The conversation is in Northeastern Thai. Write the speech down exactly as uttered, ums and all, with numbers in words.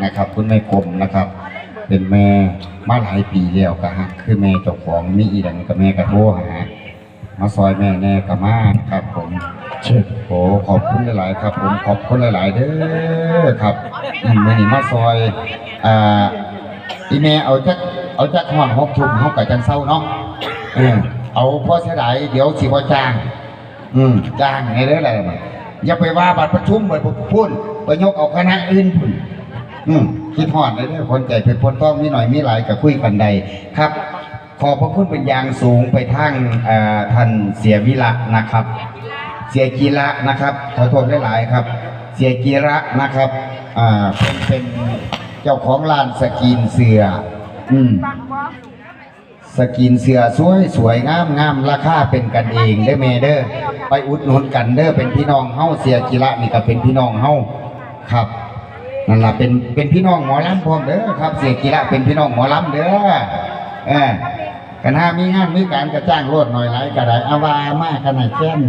นะครับ คุณแม่กลมนะครับ เป็นแม่มาหลายปีแล้ว ก็ฮักคือแม่เจ้าของ มีอีหยังก็แม่ก็โทรหา มาซอยแม่แน่ก็มาครับผม เชิญ โอ้ ขอบคุณหลายๆครับผม ขอบคุณหลายๆเด้อครับ อืมมื้อนี้มาซอย อ่า อีแม่เอาจัก เอาจักฮอดหกทุ่ม เฮาก็จั่งเซาเนาะ เออ เอาพอเสียดาย เดี๋ยวสิบ่จ้าง อืม จ้างให้เด้อล่ะ อย่าไปว่าบัดประชุมบัดพู้น ไปยกเอาคณะอื่นพู้น อืม คิดฮอดเด้อ คนใจเพชรโพนทอง มีหน่อยมีหลายก็คุยกันได้ครับ ขอบพระคุณเป็นอย่างสูงไปทาง เอ่อ ท่านเสียวิระนะครับ เสียกีระนะครับ ขอโทษหลายๆครับ เสียกีระนะครับ อ่า เป็น เป็นเจ้าของร้านสกรีนเสื้อ อืม สกรีนเสื้อสวยสวยงามงาม ราคาเป็นกันเองเด้อแม่เด้อ ไปอุดหนุนกันเด้อ เป็นพี่น้องเฮา เสียกีระนี่ก็เป็นพี่น้องเฮาครับ นั่นล่ะ เป็น เป็นพี่น้องหมอลำพร้อมเด้อครับ เสียกีระเป็นพี่น้องหมอลำเด้อ เออ คันหามีงานมีการก็จ้างโลด หน่อยหลายก็ได้ เอาว่ามากันให้แค้น